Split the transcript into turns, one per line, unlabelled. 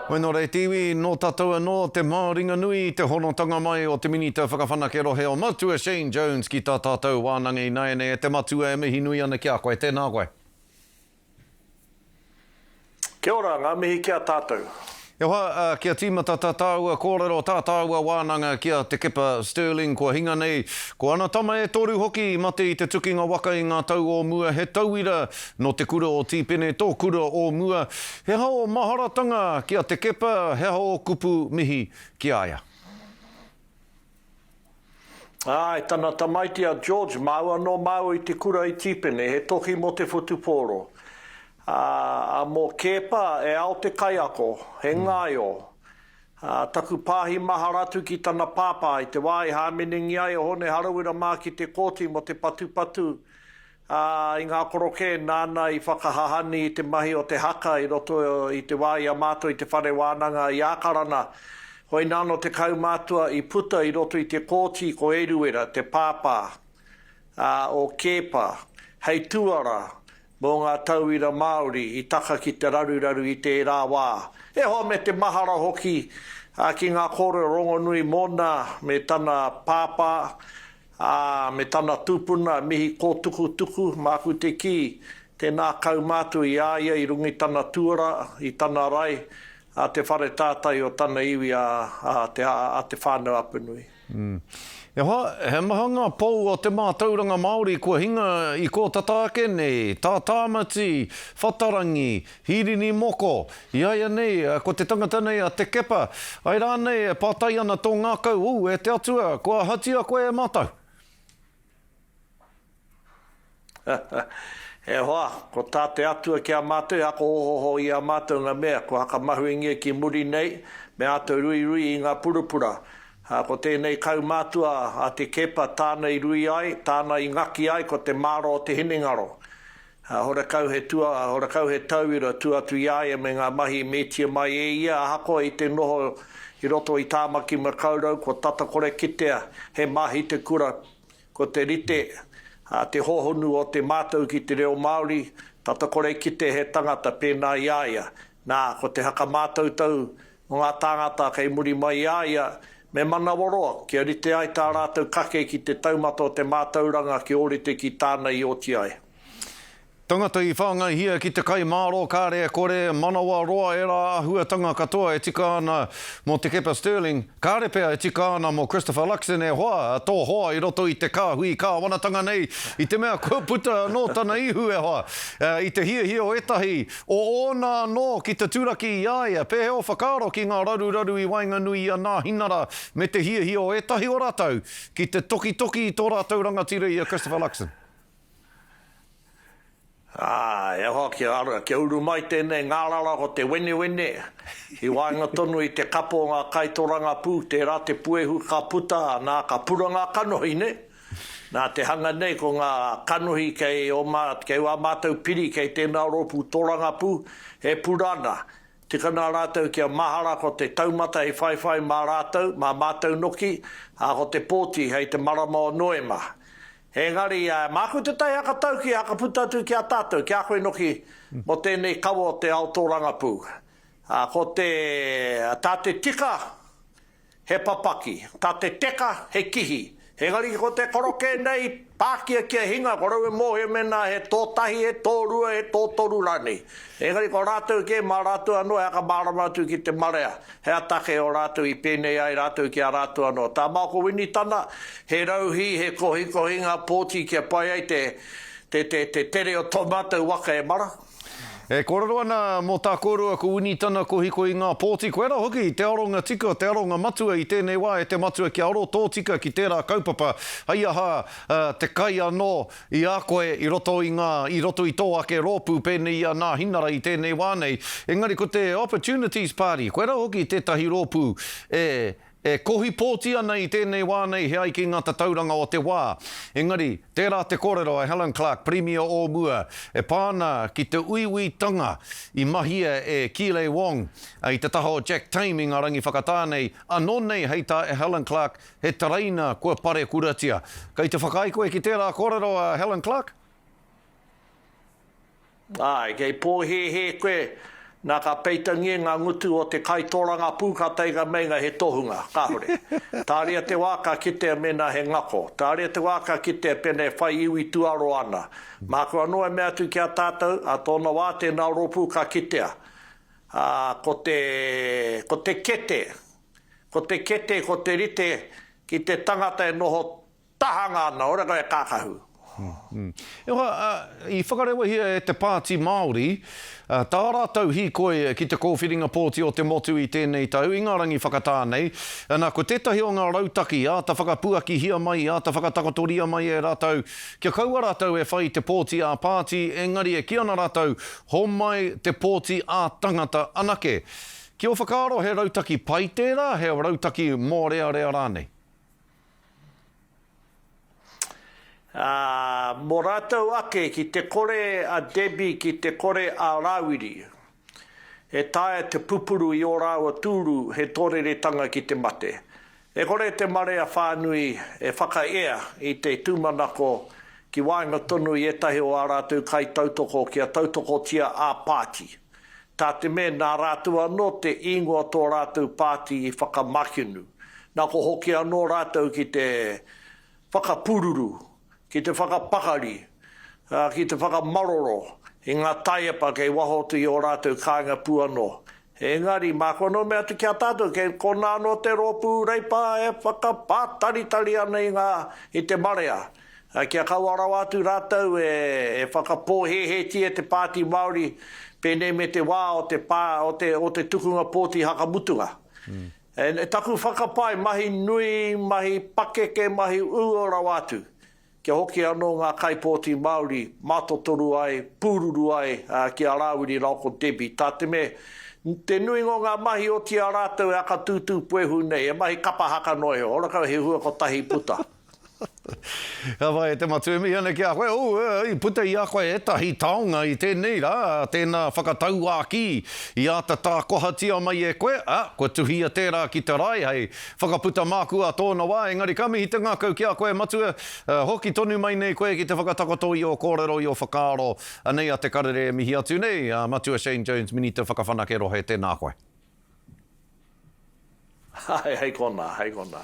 Hoi nō reira te iwi, nō tātou anō te māringanui i te honotanga mai o te Minita Whakawhanake Rohe o Matua Shane Jones ki tā tātou wānanga ināianei e te Matua e mihi nui ana ki a koe. Tēnā koe.
Kia ora, ngā mihi ki a tātou.
E hoa, kia tīmata tā tāua kōrero, tā tāua wānanga ki a Te Kepa Stirling kua hinga nei, ko ana tama e toru hoki i mate i te tukinga waka i ngā tau o mua, he tauira nō te kura o Tīpene, tō kura o mua. He aha ō maharatanga ki a Te Kepa, he aha ō kupu mihi ki a ia?
Āe, tana tamaiti a George, māua anō māua i te kura i Tīpene, he toki mō te whutupōro. Ā, ā, mō Keepa, e ao te kaiako, he ngaio. Ā, taku pāhi mahara atu ki tana pāpā i te wā i hāmenengia ai a Hone Harawira mā ki te kōti mō te patupatu Ā, i ngā korokē nāna i whakahahani i te mahi o te haka i roto i te wā i a mātou i te whare wānanga i Ākarana, hoinānō te kaumātua i puta i roto i te kōti ko Eruera, te pāpā, ā, o Keepa, hei tuara mō ngā tauira Māori i taka ki te raruraru i tērā wā. E hoa me te mahara hoki ki ngā kōrero rongonui mōna me tana pāpā, Ā, me tana tupuna, mihi kōtukutuku, māku te kī, tēnā kaumātua i a ia i runga i tana tuara, i tana rae, a te whare tātai o tana iwi a, a te, a Te Whānau-a-Apanui.
Mm. E hoa, he maha ngā pou o te mātauranga Māori kua hinga i kō tata ake nei, tā Tāmati, Whatarangi, Hīrini Moko, i a ia nei, ko te tangata nei a Te Kepa, ai rānei e pātai ana tō ngākau, ū, e te Atua, kua ahatia koe e mātou?
E hoa, ko tā te Atua ki a mātou, he ako ohoho i a mātou ngā mea kua hakamahuingia ki muri nei, me āta ruirui i ngā purapura. Ā, ko tēnei kaumātua a Te Kepa tāna i rui ai, tāna i ngaki ai, ko te māra o te hinengaro. Ā, horekau he tua, horekau he tauira tua atu i a ia me ngā mahi i metia mai e ia, ahakoa i te noho i roto i Tāmaki Makaurau, kua tata kore kitea he mahi te kura, ko te rite, ā, te hōhonu o te mātau ki te reo Māori, tata kore kite he tangata pēnā i a ia. Nā, ko te hakamātautau o ngā tāngata kei muri mai i a ia, me manawaroa, kia rite ai tā rātou kake ki te taumata o te mātauranga kia ōrite ki tāna i oti ai.
Tangata i whāngaihia ki te kai mārō kāre e kore, manawa roa ērā āhuatanga katoa e tika ana mō Te Kepa Stirling, kāre pea e tika ana mō Christopher Luxon e hoa, tō hoa i roto i te kāhui kāwanatanga nei, i te mea kua puta anō tana ihu e hoa, i te hiahia o ētahi o ōna anō ki te turaki i a ia, pēhea ō whakaaro ki ngā raruraru i waenganui i a Nāhinara me te hiahia o ētahi o rātou ki te tokitoki i tō rātou rangatira i a Christopher Luxon?
Ā, e hoa, kia, kia uru mai tēnei ngārara ko te wenewene i waenga tonu i te kapo o ngā kaitorangapū, tērā te puehu ka puta, nā, ka pura ngā kanohi, nē? Nā te hanga nei ko ngā kanohi kei ō mā, kei wā mātou piri kei tēnā rōpū tōrangapū e pura ana. Tika nā rātou kia mahara ko te taumata hei whaiwhai mā rātou, mā mātou noki, ā, ko te pōti hei te marama o Noema. Engari, māku tētahi hakatauki e hakaputa atu ki a tātou, ki a koe noki, mō tēnei kawa o te ao tōrangapū. Ā, ko te, tā te tika, He papaki. Ta te teka, he kihi. Engari ko te koroke nei, pākia kia hinga, ko rau e mōhio mēnā he tōtahi, he tōrua, he tōtoru rānei. Engari ko rātou kē, mā rātou anō e whakamārama atu ki te marea, he atake o rātou i pēnei ai rātou ki a rātou anō. Tā Māoko Winitana, he rauhī, he kohikohinga pōti kia pai ai te, te, te, te tere o tō mātou waka e mara.
E kōrero ana mō tā kōrua ko Winitana kohiko i ngā pōti, koirā hoki te aronga tika, te aronga matua i tēnei wā e te matua kia aro tōtika ki tērā kaupapa hei aha te kai anō i a koe i roto i ngā, i roto i tō ake rōpū pēnei i a Nāhinara i tēnei wā nei. Engari ko te Opportunities Party, koirā hoki tētahi rōpū e, E kohi pōti ana i tēnei wā nei he ai ki ngā tatauranga o te wā. Engari, tērā te kōrero a Helen Clark, Pirimia o mua, e pā ana ki te uiuitanga i mahia e Keeley Wong i te taha o Jack Tame i ngā rangi whakatā nei, anō nei hei tā Helen Clark, he tereina kua parekuratia. Kei te whakaae koe ki tērā kōrero a Helen Clark?
Āe, kei pōhēhē koe. Nā, ka peitangia ngā ngutu o te kaitōrangapū kātahi ka meinga he tohunga. Kāore. Tāria te wā ka kitea mēnā he ngako. Tāria te wā ka kitea pēnā e whai iwi tuaro ana. Māku anō e mea atu ki a tātou, ā tōna wā tēnā rōpū ka kitea. Ā, ko te, ko te kete, ko te kete, ko te rite ki te tangata e noho Tahanga ana, ora koe kākahu.
E hoa, i whakarewahia e te Pāti Māori tā rātou hīkoi ki te kōwhiringa pōti o te motu i tēnei tau, i ngā rangi whakatā nei. Nā, ko tētahi o ngā rautaki i āta whakapuakihia mai, i āta whakatakotoria mai e rātou, kia kaua rātou e whai i te pōti ā-pāti, engari e kī ana rātou, homai te pōti ā-tangata anake. Ki ō whakaaro he rautaki pai tērā, he rautaki mōrearea rānei?
Ā, mō rātou ake, ki te kore a Debbie, ki te kore a Rāwiri, e taea te pupuru i ō rāua tūru he tōreretanga ki te mate. E kore te marea whānui e whakaea i te tūmanako ki waenga tonu i ētahi o ā rātou kaitautoko kia tautokotia ā-pāti. Tā te mea nā rātou anō te ingoa tō rātou pāti i whakamakenu. Nā ko hoki anō rātou ki te whakapūruru, ki te whakapakari, ā, ki te whakamaroro i ngā taiepa kei waho atu i ō rātou kāinga pū anō. Engari, māku anō mea atu ki a tātou, kei konā anō te rōpū Reipa e whakapātaritari ana i ngā, i te marea, ā, kia kaua rawa atu rātou e, e whakapōhēhētia te Pāti Māori pēnei me te wā o te pā, o te, o te tukunga pōti hakamutunga. E taku whakapae, mahi nui, mahi pakeke, mahi uua rawa atu, kia hoki anō ngā kaipōti Māori mātotoru ai, pūruru ai ki a Rāwiri rāua ko Debbie, tā te mea, te nuinga o ngā mahi oti a rātou e akatūtū puehu nei, e mahi kapa haka noa iho, ora kau he hua kotahi i puta.
Ka whai e te matua e mihi ana ki a koe, oh, i puta i a koe ētahi taonga i tēnei rā, tēnā whakatauākī i āta tākohatia mai e koe, ā, kua tuhia tērā ki te rae hei whakaputa māku ā tōna wā, engari ka mihi te ngākau ki a koe matua, hoki tonu mai nei koe ki te whakatakoto i ō kōrero, i ō whakaaro, anei a Te Karere e mihi atu nei, a Matua Shane Jones Minita Whakawhanake Rohe, tēnā koe.
Āe, hei konā, hei konā.